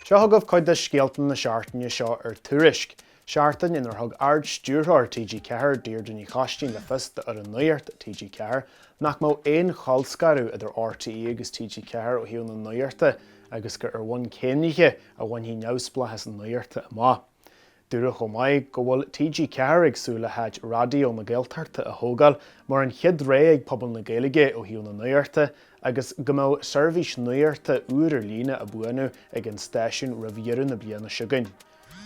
Seo chugaibh cuid de scéalta na seachtaine seo ar Tuairisc, seachtain inar thug Ard-Stiúrthóir TG4, Deirdre Ní Choistín le fios d'fhoireann Nuacht TG4 nach mbeadh aon cholscaradh idir RTÉ agus TG4 ó thaobh na nuachta agus gur ar bhonn céimnithe a bhainfí neamhspleáchas nuachta amach. Dúradh chomh maith go bhfuil TG4 ag súil le háit Raidió na Gaeltachta a thógáil mar an chéad rogha ag pobal na Gaeilge ó thaobh na nuachta agus go mbeadh seirbhís nuachta úr ar líne á buanú ag an stáisiún roimh dheireadh na bliana seo chugainn.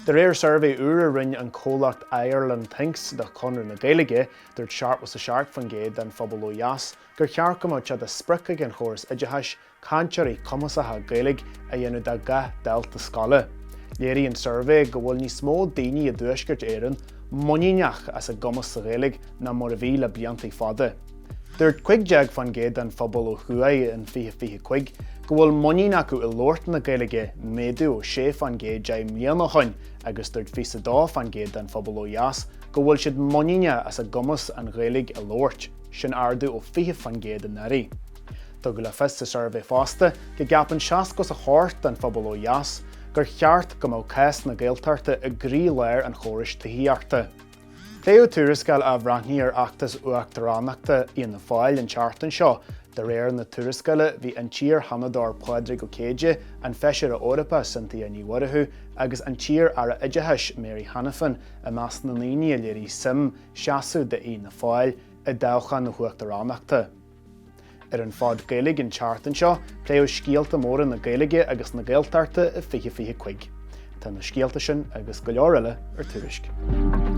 De réir suirbhé úr a rinne an comhlacht Ireland Thinks do Chonradh na Gaeilge, dúirt 77% den phobal ó dheas gur cheart go mbeadh sé de sprioc ag an chóras oideachais cainteoirí cumasacha Gaeilge a dhéanamh de gach dalta scoile. Léirigh an suirbhé go bhfuil níos mó daoine i dTuaisceart Éireann muiníneach as a gcumas sa Ghaeilge ná mar a bhí le blianta fada. Dúirt 15% den phobal ó thuaidh in 2025 go bhfuil muinín acu i labhairt na Gaeilge, méadú ó 6% 10 mbliana ó shin, agus dúirt 22% den phobal ó dheas go bhfuil siad muiníneach as a gcumas an Ghaeilge a labhairt, sin ardú ó 20% anuraidh. Tugadh le fios sa suirbhé fosta go gceapann 68 den phobal ó dheas gur cheart go mbeadh cás na Gaeltachta i gcroílár an chórais tithíochta. Pléadh tuarascáil athbhreithnithe ar fheachtas uachtaránachta Fhianna Fáil an tseachtain seo. De réir na tuarascála, bhí an t-iar-Sheanadóir Pádraig Ó Céide, an Feisire Eorpach Cynthia Ní Mhurchú agus an t-iar-Aire Oideachais Mary Hanafin i measc na ndaoine a léirigh suim seasamh d'Fhianna Fáil i dtoghchán na huachtaránachta. Ar an Phod Gaeilge an tseachtain seo, pléadh scéalta móra na Gaeilge agus na Gaeltachta i 2025. Tá na scéalta sin agus go leor eile ar Tuairisc.